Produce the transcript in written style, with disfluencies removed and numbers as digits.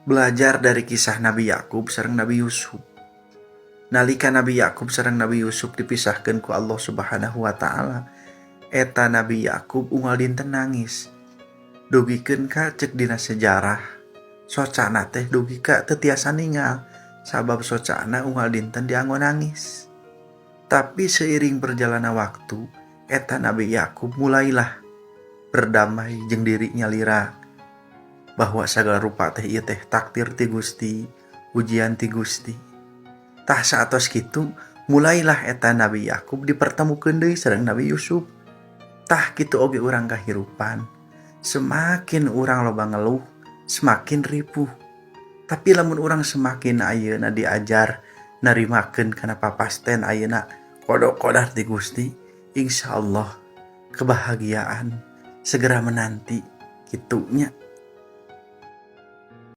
Belajar dari kisah Nabi Yakub sareng Nabi Yusuf. Nalika Nabi Yakub sareng Nabi Yusuf dipisahkeun ku Allah Subhanahu wa taala, eta Nabi Yakub unggal dinten nangis. Dugikeun ka cek dina sejarah, socana teh dugi ka teu tiasa ningal sabab socana unggal dinten dianggo nangis. Tapi seiring berjalannya waktu, eta Nabi Yakub mulailah berdamai jeung diri nyalira bahwa segala rupa teh ieu teh takdir ti Gusti, ujian ti Gusti. Tah, saatos kitu mulailah eta Nabi Yakub dipertemukeun deui sareng Nabi Yusuf. Tah, kitu oge urang kahirupan. Semakin urang loba ngeluh, semakin ripuh. Tapi lamun urang semakin ayeuna diajar narimakeun kana papasten ayeuna qada qadar ti Gusti, insyaallah kebahagiaan segera menanti, kitu nya.